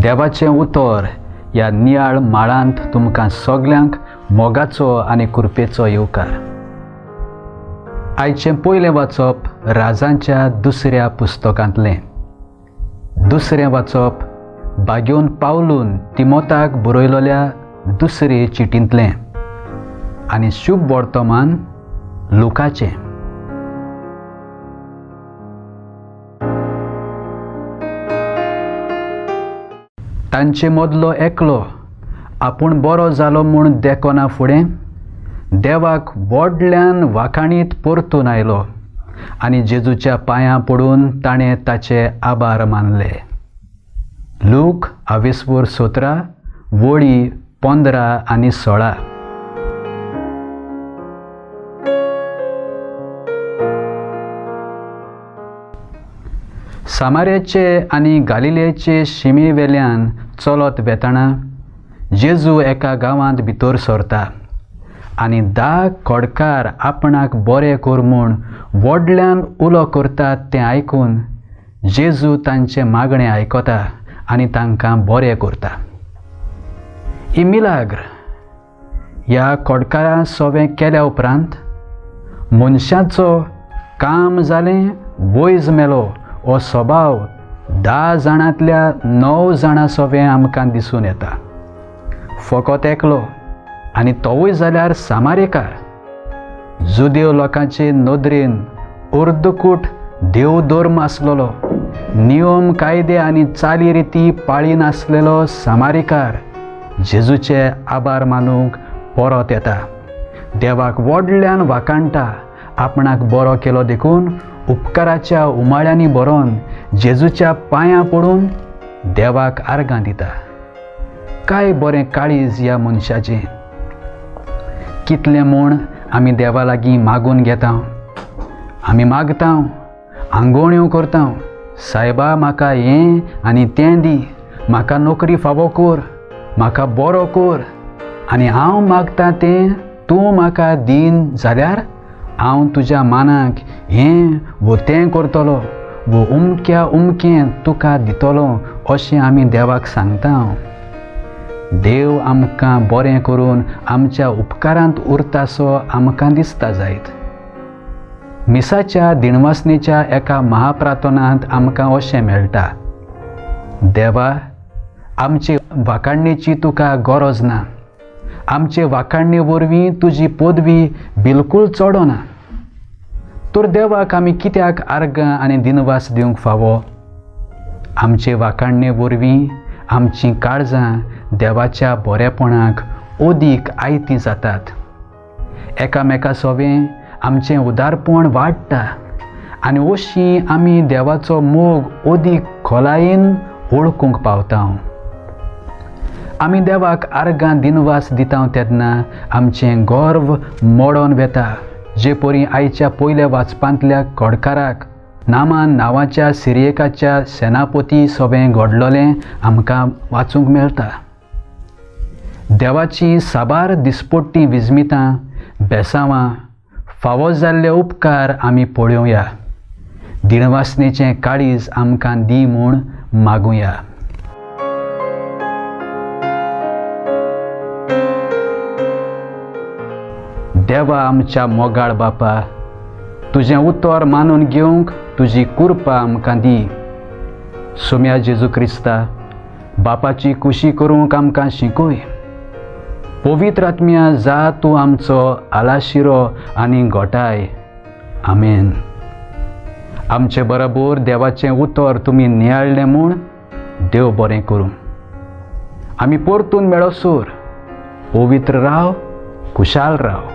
देवाचें उतर ह्या नियाळ माळांत तुमकां सगल्यांक मोगाचो आनी कृपेचो येवकार. आयचें पयलें वाचप राजांच्या दुसऱ्या पुस्तकांतलें. दुसरें वाचप बाग्योन पावलून तिमोताक बरयलेल्या दुसरे चिटींतलें आनी शुभ वर्तमान लुकाचें. तांचे मदलो एकलो आपूण बरो जालो म्हूण देखना फुडें देवाक व्हडल्यान वाखाणीत परतून आयलो आनी जेजूच्या पांयां पडून ताणें ताचे आभार मानले. लूक आवेसवर 17 वळी 15 आनी 16. सामारियाचे आनी गालिलेचे शिमे वेल्यान चलत वेतना जेजू एका गांवांत भितर सरता आनी 10 खोडकार आपणाक बरें कर म्हूण व्हडल्यान उलो करतात तें आयकून जेजू तांचें मागणें आयकता आनी तांकां बरें करता. ही मिलाग्र ह्या खोडकारां सोवें केल्या उपरांत मनशाचो काम जालें वैज मेलो हो स्वभाव 10 जाणांतल्या 9 जाणां सोवें आमकां दिसून येता. फकत एकलो आनी तोवूय जाल्यार सामारेकार, जुदेव लोकांचे नदरेन अर्दकूट देवधर्म आसलेलो, नियम कायदे आनी चालीरिती पाळी नासलेलो सामारेकार जेजूचे आभार मानूंक परत येता. देवाक व्हडल्यान वाखाणटा, आपणाक बरो केलो देखून उपकाराच्या उमाळ्यांनी भरोन जेजूच्या पांयां पडून देवाक आर्गां दिता. काय बरें काळीज ह्या मनशाचें. कितलें म्हूण आमी देवा लागीं मागून घेता, आमी मागता, आंगोण्यो करता, सायबा म्हाका हें आनी तें दी, म्हाका नोकरी फावो कर, म्हाका बरो कर, आनी हांव मागता तें तूं म्हाका दीन जाल्यार हांव तुज्या मानाक हें वो तें करतलो वो उमक्या उमकें तुका दितलो अशें आमी देवाक सांगता. देव आमकां बरें करून आमच्या उपकारांत उरतासो आमकां दिसता जायत. मिसाच्या दिणवासनेच्या एका महाप्रार्थनांत आमकां अशें मेळटा, देवा आमचे वाखाणणेची तुका गरज ना, आमचे वाखाणणे वरवीं तुजी पदवी बिलकूल चडना, तर देवाक आमी कित्याक आर्गां आनी दिनवास दिवंक फावो? आमचे वाखाणणे वरवीं आमचीं काळजां देवाच्या बरेपणाक अदीक आयतीं जातात. एकामेका सोवें आमचें उदारपण वाडटा आनी अशी आमी देवाचो मोग अदीक खोलायेन वळखूंक पावता. आमी देवाक आर्गां दिनवास दिता तेन्ना आमचें गर्व मोडोन वेता. जे परी आयच्या पयल्या वाचपांतल्या खोडकाराक नामान नांवाच्या सिरियकाच्या सेनापती सोवें घडलोलें आमकां वाचूंक मेळटा. देवाची साबार दिसपट्टी विजमितां, बेसांवां, फावो जाल्ले उपकार आमी पळोवया. दिणवासनेचें काळीज आमकां दी म्हूण मागुया. देवा आमच्या मोगाळ बापा, तुजें उतर मानून घेवंक तुजी कृपा आमकां दी. सोम्या जेजू क्रिस्ता, बापाची खुशी करूंक आमकां शिकय. पवित्र आत्म्या जा तूं आमचो आलाशिरो आनी गोठाय. आमेन. आमचे बरोबर देवाचें उतर तुमी नियाळ्ळें म्हूण देव बरें करूं. आमी परतून मेळोसर पवित्र राव, खुशाल राव.